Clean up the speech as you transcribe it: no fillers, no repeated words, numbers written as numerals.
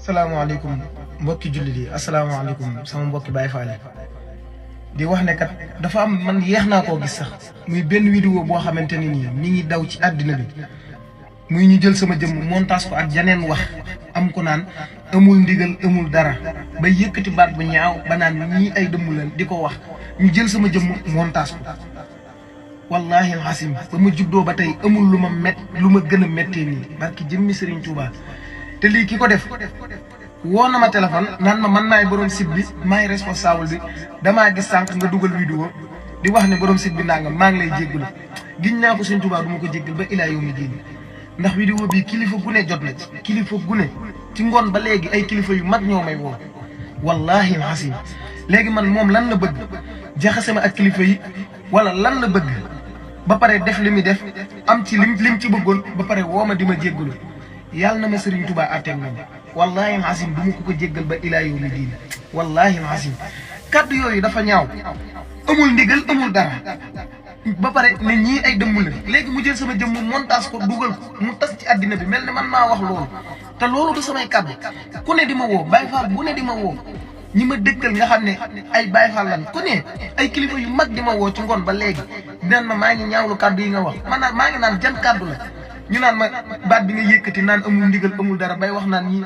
salaamaaleykum mbokki jullit yi asalaamaaleykum sama mbokki Baye Fall di wax ne kat dafa am man yeex naa koo gis sax muy benn vidéo boo xamante ne nii mi ngi daw ci àddina bi muy ñu jël sama jëmm montage ko ak janeen wax am ko naan amul ndigal amul dara ba yëkkati baat bu ñaaw ba naan ñii ay dëmm leen di ko wax ñu jël sama jëmm montage ko wallahi alxasim ba ma juddoo ba tey amul lu ma gën a méttee nii barki jëmmi Serigne Touba te lii ki ko def woo na ma téléphone naan ma man maay borom site bi maay responsable bi damaa gis sànq nga dugal vidéo di wax ne borom site bi nangam maa ngi lay jéggalu giñ naa ko Serigne Touba du ma ko jéggal ba ilaa yow mi diin ndax vidéo bii kilifa gu ne jot na ci kilifa gu ne ci ngoon ba léegi ay kilifa yu mag ñoo may woo wallahi alxasim léegi man moom lan la bëgg jaxase ma ak kilifa yi wala lan la bëgg ba pare def li muy def am ci lim ci bëggoon ba pare woo ma di ma jéggalu yàlla na ma Serigne Touba àtteeg moom wallahi alazim du ma ko jéggal ba ilaa yawmi diin wallahi alazim kaddu yooyu dafa ñaaw amul ndigal amul dara ba pare ne ñii ay dëmm la léegi mu jël sama jëmm montage ko dugal ko mu tas ci àddina bi mel ne man maa wax loolu te loolu du samay kaddu ku ne di ma woo Baye Fall bu ne di ma woo ñi ma dëkkal nga xam ne ay Baye Fall lan ku ne ay kilifa yu mag di ma woo ci ngoon ba léegi dinaan ma maa ngi ñaawlu kaddu yi nga wax man naan maa ngi naan jan kaddu la ñu naan ma baat bi nga yëkkati naan amul ndigal amul dara bay wax naan ñi